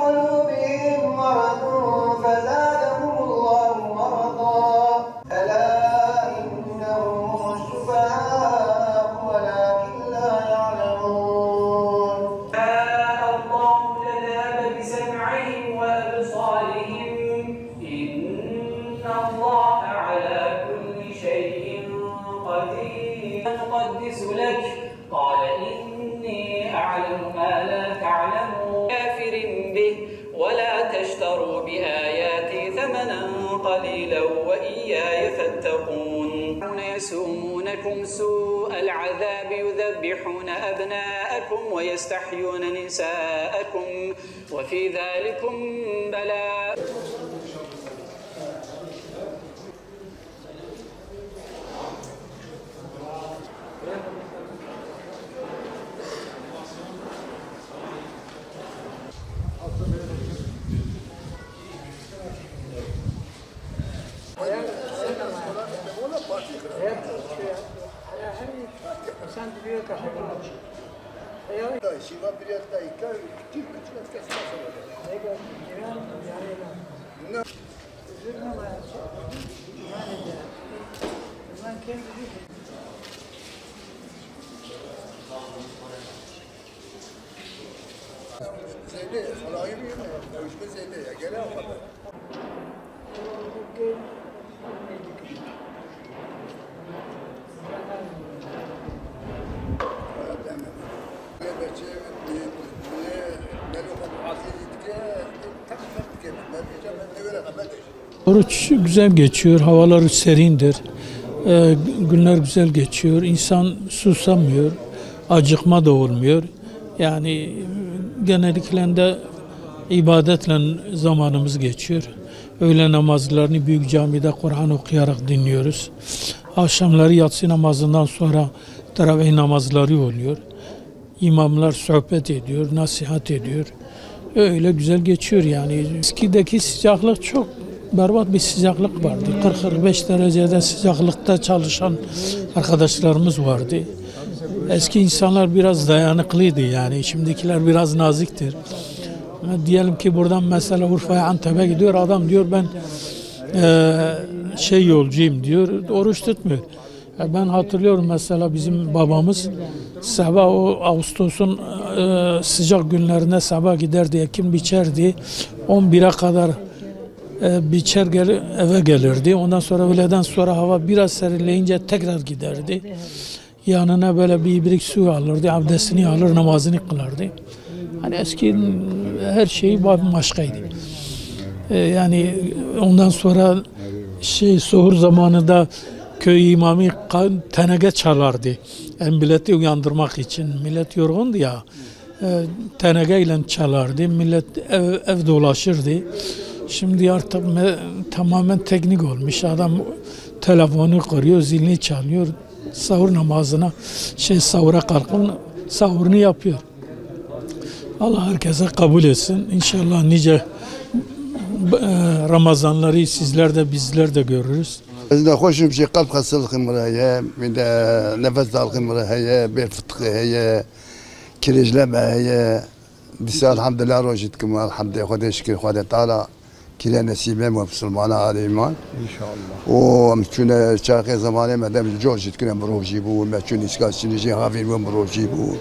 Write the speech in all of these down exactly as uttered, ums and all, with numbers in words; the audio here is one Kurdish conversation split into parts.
قلوبهم مرض فزادهم الله مرضا. ألا إنهم هم السفهاء ولكن لا يعلمون. شاء الله لذهب بسمعهم وأبصارهم. إن الله على كل شيء قدير. نقدس لك. قال إني أعلم ما لا تعلمون. كافر به ولا تشتروا بآياتي ثمنا قليلا وإياي فاتقون. يسومونكم سوء العذاب يذبحون أبناءكم ويستحيون نساءكم وفي ذلكم بلاء. Zeydê, xelayî bî, ew ji min zêde ye, gele xwe be. Oruç güzel geçiyor, havalar serindir. Ee, günler güzel geçiyor. İnsan susamıyor, acıkma da olmuyor. Yani genellikle de ibadetle zamanımız geçiyor. Öğle namazlarını büyük camide Kur'an okuyarak dinliyoruz. Akşamları yatsı namazından sonra teravih namazları oluyor. İmamlar sohbet ediyor, nasihat ediyor. Öyle güzel geçiyor yani. Eskideki sıcaklık çok berbat bir sıcaklık vardı. kırk kırk beş derecede sıcaklıkta çalışan arkadaşlarımız vardı. Eski insanlar biraz dayanıklıydı yani. Şimdikiler biraz naziktir. Ama diyelim ki buradan mesela Urfa'ya, Antep'e gidiyor. Adam diyor, "Ben, eee, şey yolcuyum," diyor. Oruç tutmuyor. E, ben hatırlıyorum mesela bizim babamız sabah o Ağustos'un, e, sıcak günlerinde sabah giderdi, ekin biçerdi. on bire kadar, e, biçer gel-, eve gelirdi. Ondan sonra öğleden sonra hava biraz serinleyince tekrar giderdi. Yanına böyle bir ibrik su alırdı, abdestini alır, namazını kılardı. Hani eski her şeyi bambaşkaydı. E, yani ondan sonra şey, suhur zamanında köy imamı ka-, teneke çalardı. Yani milleti uyandırmak için. Millet yorgundu ya. E, tenekeyle çalardı. Millet ev, ev dolaşırdı. Şimdi artık me-, tamamen teknik olmuş. Adam telefonu kuruyor, zilini çalıyor. Sahur namazına, şey, sahura kalkın, sahurunu yapıyor. Allah herkese kabul etsin. İnşallah nice, e, Ramazanları sizler de bizler de görürüz. Ez nexweşim jî qelb xestilixê min re heye, min de nefes darixê min re heye, bêl fitixê heye, kirêjle me heye. Dîsa elhamdulillah rojî dikim, elhamdulillah, Xwedê şikir, Xwedê Teala kire nesîbê me Musulmana alê îman. İnşallah. Û em çûne çaxê zemanê me dem cor jî dikine mirov jî bû, me çûn îska çinî jî havîn bû mirov jî bû.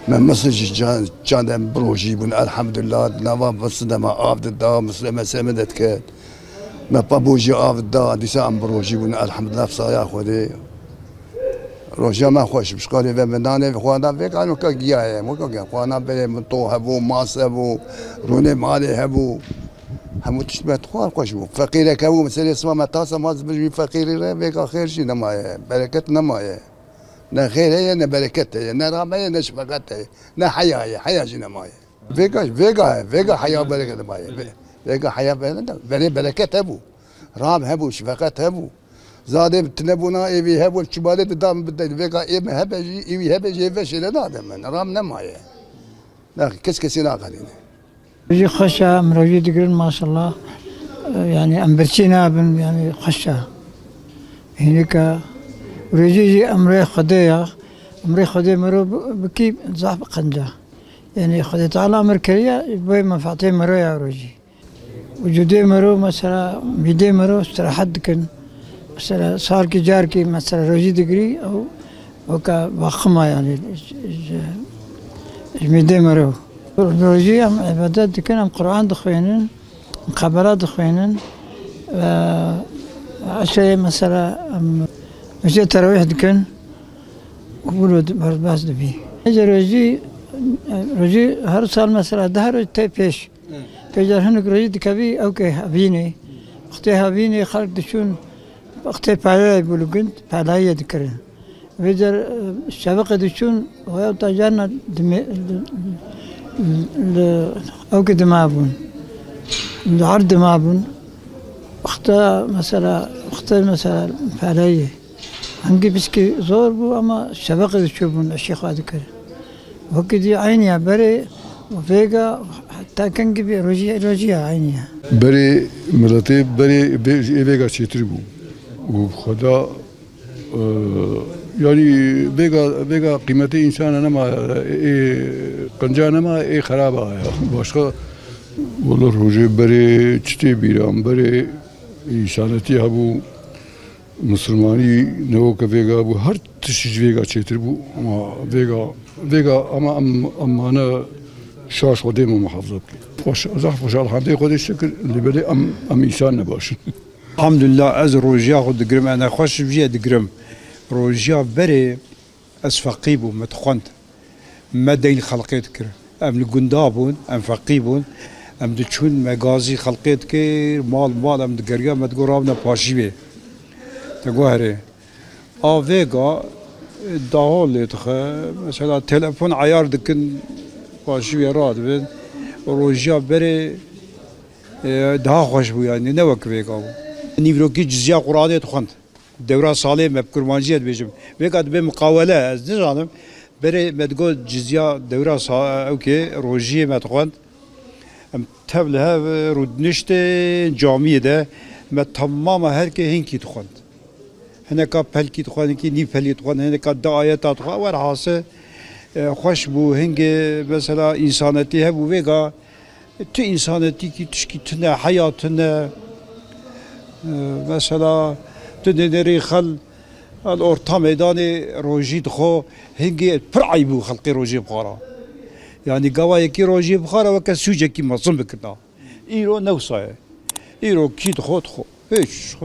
Me misl jî can, can dem mirov jî bûn, elhamdulillah, nava misl de me av dida, misl me semê de diket. Me pabû jî av da, dîsa em bi rojî bûn, elhamdulillah, bi saya Xwedê. Roja me xweş bi, ji xwarê ve min nanê xwarina vê kan weka giya ye, weka giya. Xwarina berê min to hebû, mas hebû, rûnê malê hebû. Hemû tişt me xwar xweş bû. Feqîrek hebû, meselê sima me tasa ma ji bin jî feqîrî re vêka xêr jî nemaye, bereket nemaye. Ne xêr heye, ne bereket heye, ne rahme ye, ne şefeqet heye, ne heya ye, heya jî nemaye. Vêga, vêga, vêga heya bereket maye. Vê-, vêga heya bereket, berê bereket hebû. Ram hebû, şefeqet hebû. Zadê bi tine bûna, êvî hebû, çibalê dida min bide. Vêga ê min hebe jî, êvî hebe jî, ê veşê ne nade min. Ram nemaye. Ne, kes kesî naqelîne. Jî xweş e, em rojî digirin maşallah. Yani em birçî nabin, yani xweş e. Hînik e. Rojî jî emrê Xwedê ya. Emrê Xwedê mero bi-, bikî zaf qenc e. Yanî Xwedê Teala emir kiriye, ji bo menfeetê miro ya rojî. Wicûdê miro, mesela, mîdê miro istirahet dikin. Mesela, salkî carkî, mesela, rojî digirî, ew weke vexima, yanî, ji, ji, ji mîdê miro. Rojî em îbadet dikin, em Quran dixwînin, em qebela dixwînin, ve eşreyê, mesela, em rojê terawîh dikin. Wilo di-, berbat dibî. Êca rojî, rojî her sal mesela deh roj tê pêş. Pêca hinek rojî dikevî ewkê hevînê. Wextê hevînê xelk diçûn, wextê peleyê bû li gund, peleyê dikirin. Vêca, e, şeveqê diçûn, û ew ta carna dime-, li, li, ewkê dima bûn. Li erd dima bûn. Wexta mesela, wextê mesela peleyê. Hingî piskî zor bû ama şeveqê diçûbûn, eşî xwe dikir. Wekî dî eynî ye, berê û vêga heta kengî bî rojî, rojî ye eynî ye. Berê miletê berê vê, ê vêga çêtir bû. Û xweda, e, yanî vêga, vêga qîmetê însana nema, ê qinca nema, ê xeraba ya. Başka, wala rojê berê çi tê bîra min, berê însanetî hebû. Misilmanî ne weke vêga bû, her tişt ji vêga çêtir bû, ama vêga, vêga ama em, em mane şaş Xwedê me muhafaza bike. Xweş, zehf xweş, elhamdê Xwedê şikir, lê belê em, em însan ne baş in. Elhamdulillah, ez rojiya xwe digirim, ez nexweş jî digirim. Rojiya berê ez feqî bûm, me dixwend. Me deyn xelqê dikir. Em li gunda bûn, em feqî bûn. Em diçûn, me gazî xelqê dikir, mal mal em digeriya, me digot rabine paşîvê. Te got herê. A vêga, e, dahol lê dixe. Mesela telefon eyar dikin, paşîvê radibin. Rojiya berê, e, daha xweş bû yani, ne wek vêga bû. Nîvrokî ciziya Quranê dixwend. Dewra salê me bi kurmanciyê dibêjim. Vêga dibe miqawele, ez nizanim. Berê me digot ciziya dewra sa-, ewkê rojiyê me dixwend. Em tev li hev rûdiniştê camiyê de me temama herkê hinkî dixwend. Hineka pelkî dixwend, hinkî nîv pelkî dixwend, hineka di ayeta dixwend. Werhase, e, xweş bû. Hingê mesela însanetî hebû vêga. Tu însanetîkî tişkî tune, heya tune. E, mesela, tu dinêrî xel, el orta meydanê rojî dixwe, hingê pir eyb bû xelkê rojê bixwara. Yanî gava yekî rojê bixwara weke sûcekî mezin bikirina. Îro ne wisa ye. Îro kî dixwe dixwe. Hiç,